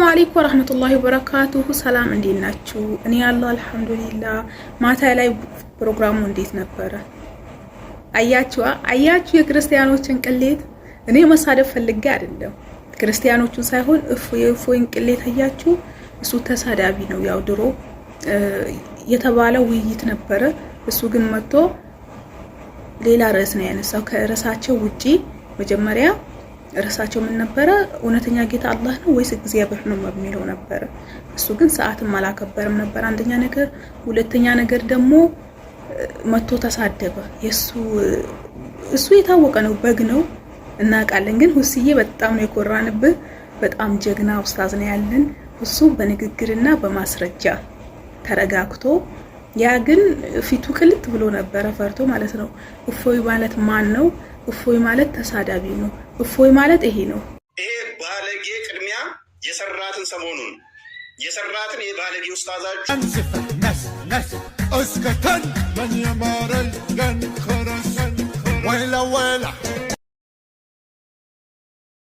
አለይኩም ወራህመቱላሂ ወበረካቱሁ። ሰላም እንዴት ናችሁ? እኔ ያለው አልሐምዱሊላህ። ማታ ላይ ፕሮግራሙ እንዴት ነበረ? አያችሁ አያችሁ የክርስቲያኖችን ቅሌት። እኔ መሳደብ ፈልጌ አይደለም ክርስቲያኖቹን ሳይሆን የእፎይን ቅሌት አያችሁ። እሱ ተሳዳቢ ነው። ያው ድሮ የተባለው ውይይት ነበረ። እሱ ግን መጥቶ ሌላ ርዕስ ነው ያነሳው ከርዕሳቸው ውጪ። መጀመሪያ ርዕሳቸው ምን ነበረ? እውነተኛ ጌታ አላህ ነው ወይስ እግዚአብሔር ነው የሚለው ነበረ። እሱ ግን ሰዓትም አላከበርም ነበር፣ አንደኛ ነገር። ሁለተኛ ነገር ደግሞ መጥቶ ተሳደበ። የሱ እሱ የታወቀ ነው፣ በግ ነው እናውቃለን። ግን ሁስዬ በጣም ነው የኮራንብህ። በጣም ጀግና ኡስታዝ ነው ያለን። እሱ በንግግርና በማስረጃ ተረጋግቶ፣ ያ ግን ፊቱ ቅልጥ ብሎ ነበረ ፈርቶ ማለት ነው። እፎይ ማለት ማን ነው? እፎይ ማለት ተሳዳቢ ነው። እፎይ ማለት ይሄ ነው። ይሄ ባለጌ ቅድሚያ የሰራትን ሰሞኑን የሰራትን ይሄ ባለጌ ኡስታዛችሁ